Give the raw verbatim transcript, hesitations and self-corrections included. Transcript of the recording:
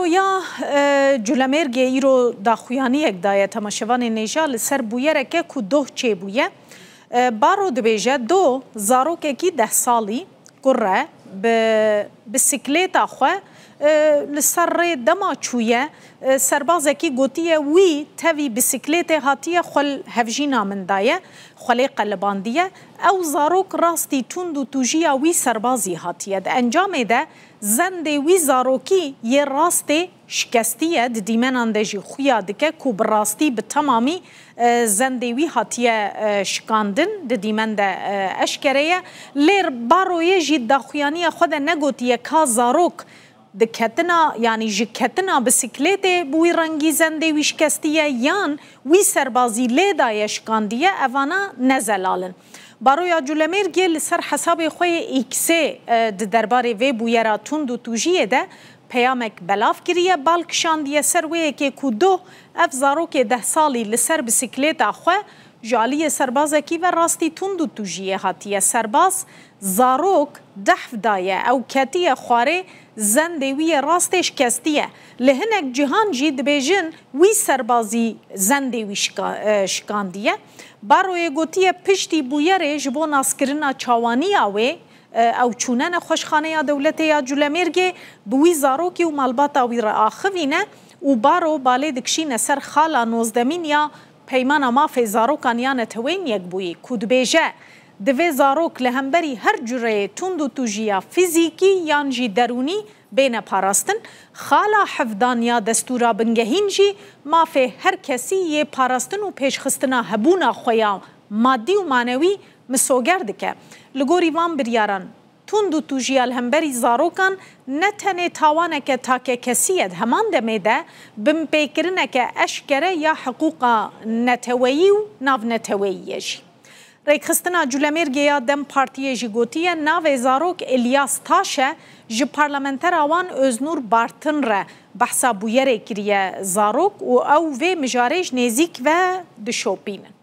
Ya e, Culemêrgê îro daxuyaniyek daye temaşevanên hêja li ser bûyereke ku doh çêbûye. E, Baro dibêje, doh zarokekî deh salî, kur e, bi bisiklêta xwe e, li ser rê dema çûye, e, serbazekî gotiye wî tevî bisiklêtê hatiye xwe li hevjîna min daye, xwe lê qelibandiye. Ew zarok rastî tund û tûjiya wî serbazî hatiye. Di encamê de zendê wî zarokî yê rastê şikestî ye, di dîmenan de jî xuya dike ku bi rastî bi temamî e, zendê wî hatiye e, şikandin, di dîmen de e, eşkere ye. Lê Baroyê jî daxuyaniya xwe de negotiye ka zarok di ketina, yanî ji ketina bisiklêtê bi wî rengî zendê wî şikestî ye yan wî serbazî lê daye şikandiye, evana ne zelal in. Baroya Culemêrgê li ser hesabê xwe yê X-ê e, di derbarê vê bûyera tund û tûjiyê de peyamek belav kiriye, bal kişandiye ser wê yekê ku doh ev zarokê deh salî li ser bisiklêta xwe ji aliyê serbazekî ve rastî tund û tûjiyê hatiye. Serbaz zarok dehf daye, ew ketiye xwarê, zendê wî yê rastê şikestiye. Li hinek cihan jî dibêjin wî serbazî zendê wî şika- e, şikandiye. Baroyê gotiye piştî bûyerê ji bo naskirina çawaniya wê, e, ew çûne nexweşxaneya dewletê ya Culemêrgê, bi wî zarokî û malbata wî re axivîne û Baro balê dikişîne ser xala nozdemîn ya Peymana Mafê Zarokan ya Neteweyên Yekbûyî ku dibêje, divê zarok li hemberî her cureyê tund û tûjiya fîzîkî yan jî derûnî bêne parastin. Xala hevdan ya destûra bingehîn jî mafê her kesî yê parastin û pêşxistina hebûna xwe ya madî û manewî misoger dike. Li gorî van biryaran, tund û tûjiya li hemberî zarokan ne tenê tawaneke takekesî ye, di heman demê de binpêkirineke eşkere ya hiqûqa neteweyî û navneteweyî ye jî. Rêkxistina Culemêrgê ya DEM Partiyê jî gotiye navê zarok Îlyas Taş e, ji parlamentera wan Öznur Bartın re behsa bûyerê kiriye zarok û ew vê mijarê ji nêzîk ve dişopînin.